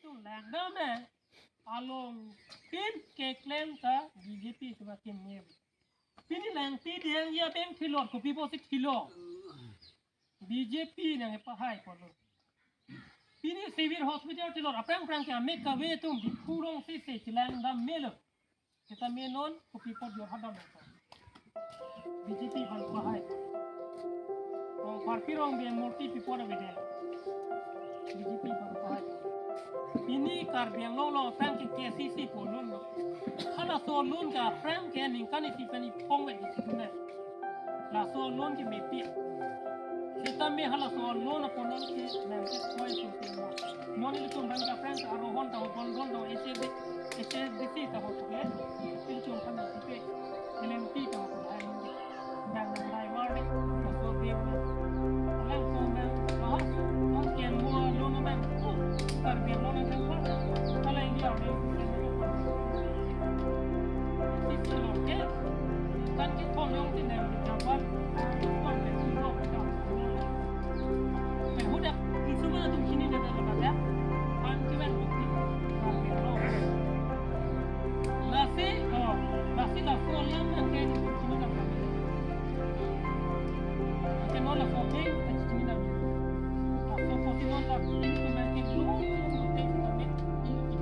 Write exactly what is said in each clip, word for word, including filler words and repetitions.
Langdam eh, along tin keklem ta B J P atum akim ne. Pini lang ti diang ya beng thilot kopi posi thilo. B J P nang pahai polo. Pini civil hospital thilot aphrang phrang ke amek kave atum Diphu rong si se chelang dam melo. Seta me non kopi pot jor hadam. B J P aphan pahai. Rongpharpi Rongbi murti pi pot avedet. B J P aphan pahai. Pini Karbi Anglong along aphrang ke K C C pu loan lo. Halaso loan ke aphrang ke ningkan isi pen iphong vet isi tuna. Laso loan ke mepik. Seta me halaso loan apon non ke bangke koi so ke mo. Non ilitum bangke aphrang ke Arohon ta ho, Bondhon ta ho, H S B C, H S B C ta ho ke. Ilitum aphan ke L N T ta ho ke. Bang driver ni, laso dia. Alang ko bang, ah, non ken mo loan bang. Karbi Anglong nang kan. Kalau India ni. Sisi lo ke. Kan kithom jongsi nang jabat, kithom ke kithom ke. Eh, hudak, isu mana tum sini dia dalam ada? Pan kiban bukti. Lasi, oh, lasi laso alam nang ke sini nang. Ke non laso ke, ke sini nang. Laso kosi non laso ke, ke nang ke lu, lu, lu, lu, lu, lu, lu,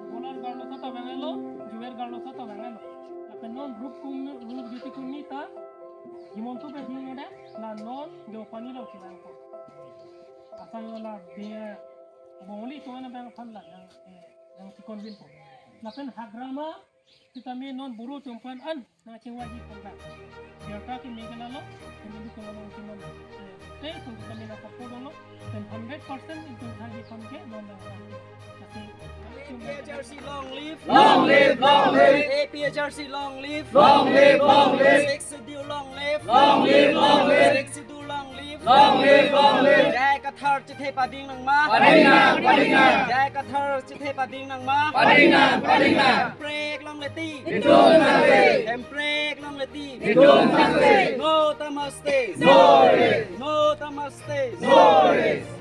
Bolar garlo sata bangelo, juver garlo sata bangelo. Lapen non rup kum, rup jyoti kurmi ta, Himanta Bey Dhing ada, la non jo pani lo kilang ko. Asal la dia Bongli to ana bang aphan la yang, eh, yang si convince ko. Lapen hagrama, sitame non buru atum aphan an, nang chingvaiji aphan bang. Biar ta ke Meghalaya lo, kemudian ke non ke non. Eh, te tum sitame nang support lo, dan hundred percent itu tadi aphan ke non bang. Kasi, A P H R C long live. Long live, long live. A P H R C long live. Long live, long live. Sixth Schedule long live. Long live, long live. Sixth Schedule long live. Long live, long live. J I Kathar chethe pading nangma. Pading nang, pading nang. J I Kathar chethe pading nangma. Pading nang, pading nang. Hemprek longle ti. Itum sangse. Hemprek longle ti. Itum sangse. No ta maste. No rest. No ta maste. No rest.